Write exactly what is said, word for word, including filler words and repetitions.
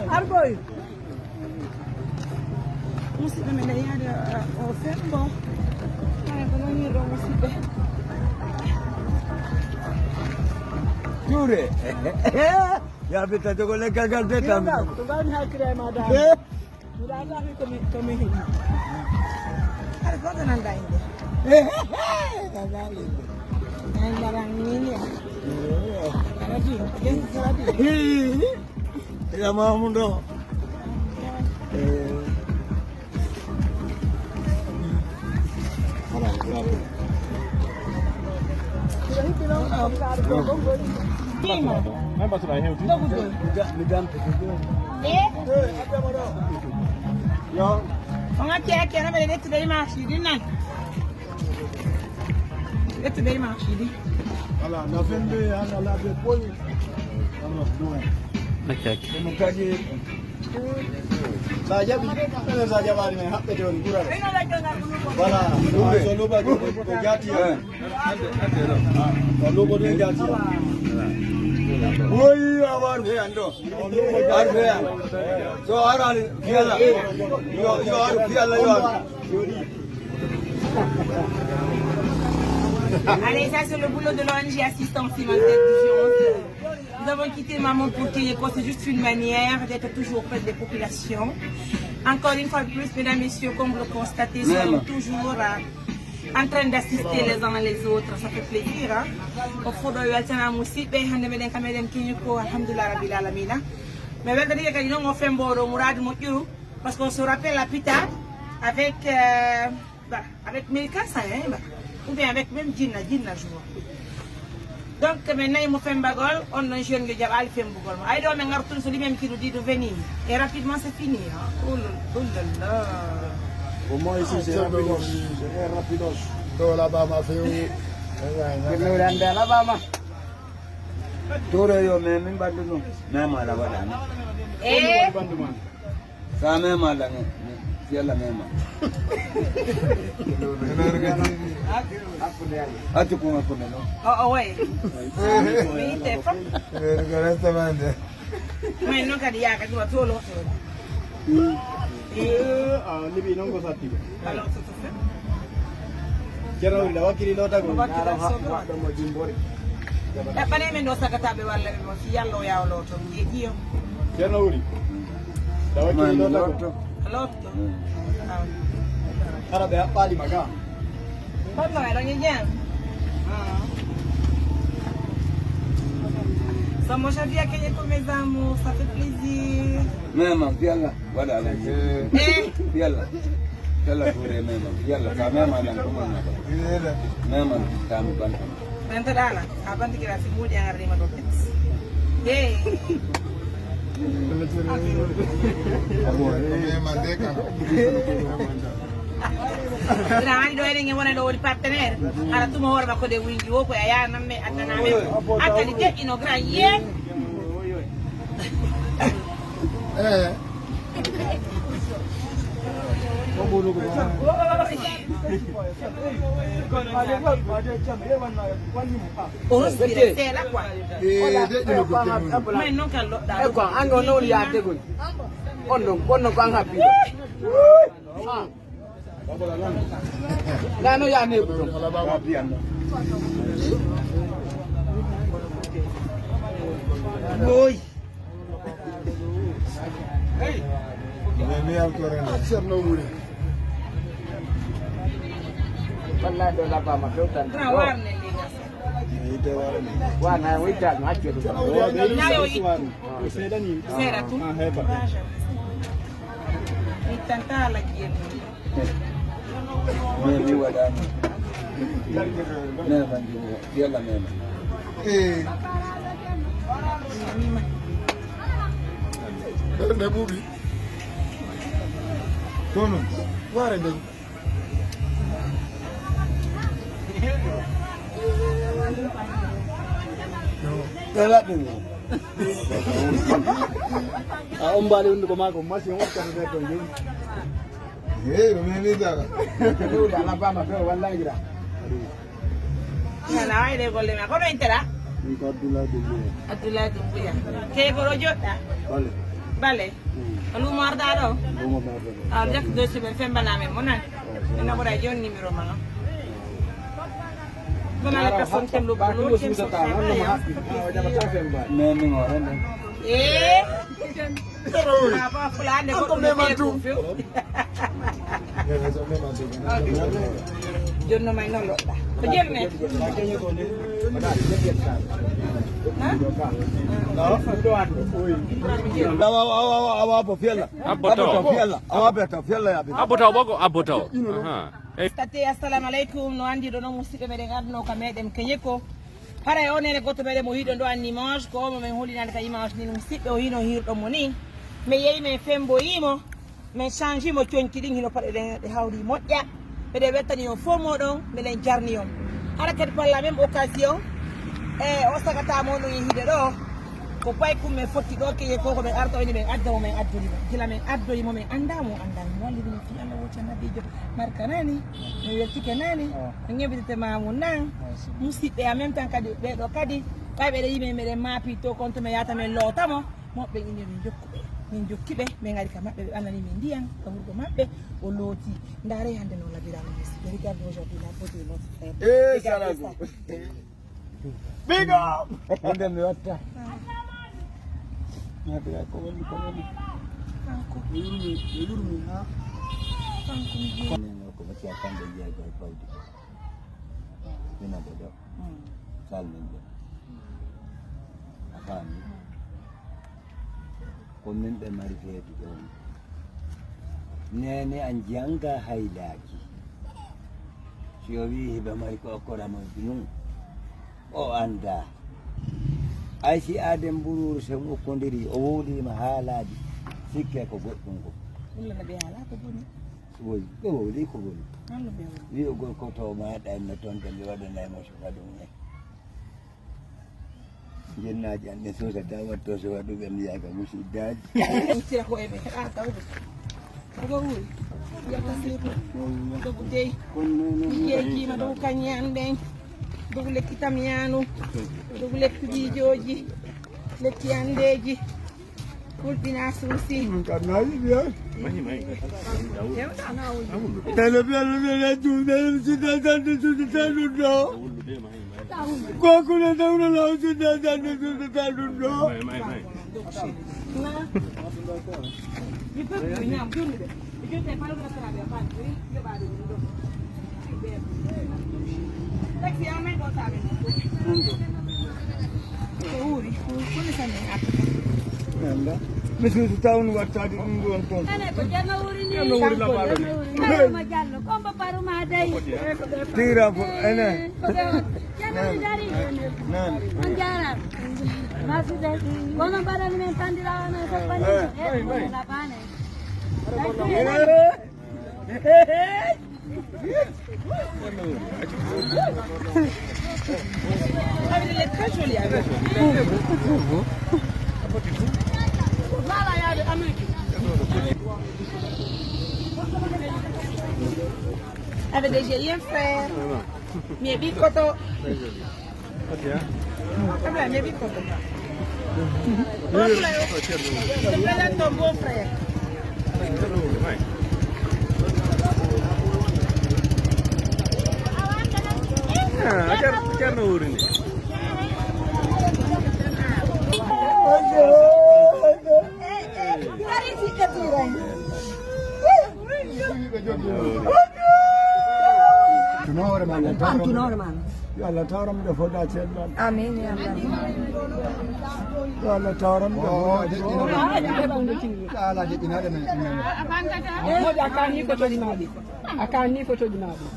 Arboy. Musidɓe men, en yaari, uh, o Fembo. Haya ko non yirɗo musidɓe. Touré. Ya bita jogo le gagal de tam. Ko ngani hakkira e ma dam. Eh? Mira dam ko mi, ko mi hidi. Hare ko nan da inde. Eh, eh, eh, da da inde. Ay maran ni ni. Rabi, gen rabi. Eh. Ya Mamundo. Eh. Voilà, bravo. Tima. Dogugol. Eh? Yo. On accii, accii, ana ɓe ƴettude image ɗi nan. Ƴettude image ɗi. Voilà, na vingt-deux, hein, na la de boy. Alors, ouais. Ok, ok. Kono kadi, sa jaɓi, enen sa jaɓaani men haɓɓete on ɓurata. Voilà, so luuɓa ko, ko jaati hen. So luuɓa ɗum jaati hen. Woyi, a war fe an ɗo. Ar fe an. So arani fiyala. Yo, yo ar fiyala yo ar. Allez, ça c'est le boulot de l'O N G Assistance Humanitaire du onze. Nous avons quitté Maman pour Keyeko, c'est juste une manière d'être toujours près des populations. Encore une fois de plus, mesdames, messieurs, comme vous le constatez, nous sommes toujours, euh, en train d'assister les uns les autres. Ça fait plaisir, hein. O fuɗo weltana musiɓɓe, hande meɗen ka meɗen Keyeko, alhamdulillah rabbil alamina. Mais weltani kadi non o Fembo ɗo Mourad Moƴƴuru, parce qu'on se rappelle à plus tard avec, euh, voilà, avec Melika Sahin, voilà. Ou bien avec même Jinna, Jinna, je vois. Donc, maintenant, il me fait un bagol, on a un jeune que j'ai à faire un bagol. I don't know, on a retourné sur lui-même qui nous dit de venir. Et rapidement, c'est fini, hein. Oh là là. Pour moi, ici, c'est rapidos. C'est rapidos. To Alabama, fe o. Alabama. Touré yo, mais min bandu no. Même à la voilà. Eh. Sa mema la nge, si Alla mema. Ati ko ngako meno. Oh, oh, ouais. Mais non, kadi ya, kadi wa tolo. Eh, ah, libi non ko satti. Alors, c'est tout fait. Ceerno Wuli, a wakkili lootagol? Ɗaɓɓanee men ɗo sagataaɓe walla ɓe mo, si Yalla o yaa o looto, mi yeɗii on. Ceerno Wuli, a wakkili lootagol? A lootto. Hara ɓe haɓɓaali ma ka? Honno, eɗon e jam? Sammo Safia Keñe ko mes amours, ça fait plaisir. Mema, Yalla. Waɗa Alhaji. Eh. Yalla. Yalla Touré mema. Yalla, sa mema nan ko man nata. Mema, sa mi banta. Banta dala. A banti kira si mudi an arima do pet. Eh. Abo, mema de kan. Ina hani ɗo eɗen e wona ɗo woni partenaire. Ala tuma hoore makko de winji wo ko a yanan me addana me. Attali de ino grand ye. Eh. O respecte. Sela quoi. Eh, de, de, de, de. Mais non kan lo da. E quoi, an on non ya de gun. On non, on non kan happy. Ah. Nano ya ne buto. Boy. Mais mi alkore na. Cerno Wuri. Wallahi do labama fewtan. Wana wita no hajjo do. Seeɗa tun. Ah, heɓa. Mi tanta Alhaji en. Mais mi waɗaani. Mema ndi mo, Yalla mema. Eh. Nde ɓuuɓi. Kono, waare nden. Ɓe laɓɓini. A ombaali hunduko maako, machine on kata nder ton joni. Hey, o memi dara. Ɗuuɗa, ala bama few, wallahi gira. Ala, ay, ɗe golle ma. Kono intera? Min ko Abdoulaye Doumbouya. Abdoulaye Doumbouya. Ke ko ɗo joɗɗa? Bale. Bale. Mm. Ko lumo arɗa ɗo? Lumo arɗa ɗo. Ah, jak deux semaines, femba na men, mo nan? Oh, ina ko da jon numéro ma. Ko na le personne tem lo bolo tem so. Men mi ngore ne. Eh? Ah, ba fulane ko me mantu. Jonno may non loɗɗa. Ko jel me? Ha? Awa, awa, awa, awa, bo fiyalla. Abbo taw. Abbo taw, fiyalla. Awa, be taw, fiyalla ya be. Abbo taw, bogo, abbo taw. Aha. Eh. Tati, assalamu alaikum. No andi ɗo non musiɓɓe meɗen arno ka meɗen keñe ko. Hara e o nene goto meɗen mo hiɗo ɗo anni mange ko mo men holinande ka image ni musiɓɓe o hino hirɗo mo ni. Mi yeyi men femboyimo. Min change mo conci ɗin hino paɗe ɗen ɗe hawri moƴƴa. Miɗen weltani on fof moɗon, miɗen jarni on. Hara kadi par la même occasion, e o sagata mo no yehide ɗo. Ko pay kum men fotti ɗo keye ko ko men arta woni men adda mo men addori mo. Gila men addori mo men annda mo annda mo. Walliri mo fi Allah wocca nabijo marka nani. Mi weltike nani. Ko ñebidete mamu nan. Musiɓɓe en même temps kadi ɓe ɗo kadi. Ɓay ɓeɗe yimɓe meɗen maapi to konto men yata men loota mo. Moɓɓe ɓe min jokku ɓe. Min jokki ɓe, min ngari ka maɓɓe, ɓe ɓannani min ndiyan ka wurgo maɓɓe, o looti. Ndaare hannde no labiraama musiɓɓe. Regardez aujourd'hui la beauté de notre frère. Eh, regardez ça. Big up! Hannde mi watta. Naatira ko woni, ko woni. Kanko. Ɓe yurmi, ɓe yurmi, ha? Kanko mi jeyi. Ko mi siya kamɓe jeego e fawde. Ina ɓe ɗo. Mm. Salmin ɓe. A faami? Ko min ɓe mari feetu ɗon. Neene an janga haylaaki. Si o wi'i hiɓe mari ko okkora mo nun, o anndaa. Ay si aaden mburuuru sen okkondiri, o wowliima haalaaji, sikke ko goɗɗum ko. Ɗum la ɓe haalaa ko boni. Woy, ɓe wowli ko boni. Wi'ugol ko to maaɗa en no tonta mi waɗanay mo suka ɗum en. Jennaaji an ɗe suusata watto so waɗuɓe mi yaaka musiddaaji. Tira ko e ɓe heɓa tawde. Ko ɗo wuri. Yalta sirru. Dogu dey. Kono non non. Jeejima dogu kañi an ɓen. Dogu lekki tamiyanu. Dogu lekki jiijooji. Lekki andeeji. Kulɓina suusi. Min kam na yiɗi, eh? Mahi, mahi. Tele biyalo biyalo juuɗe, juuɗe tan, juuɗe tan ɗum ɗo. Ko kuno dawro law juuɗe tan, juuɗe tan ɗum ɗo. Mahi, mahi, mahi. Nanda. Mi suusu tawon wattaade ɗum ɗon ton. Ene ko Ceerno Wuri ni. Ceerno Wuri labaɗo ni. Ceerno Wuri. Hey. Marama Jallo, Kombo Baruma dey. Tira fo, ene. Ko ɓe on. Ceerno Wuri dari. Nan. On jaaraama. Masude. Kono mbaɗani men tandiraawo men ko bani. Eh. Eh, labaane. Eh. Ah, il est très joli avec. Voilà, il y a de Amérique. Avec des Géliens frères. Mes bicotos. Très joli. Abla, maybe photo. Abla, ton beau frère. Ah, Ceerno, Ceerno Wuri ni. Tuma hoore ma, Allah tawram. Tuma hoore ma. Yo Allah tawram ɓe fof da ceerno. Amin, ya Allah. Yo Allah tawram ɓe fof. Ala de ina da nan. Moƴƴa ka ni ko to ɗi maɗi. A ka ni ko to ɗi maɗi.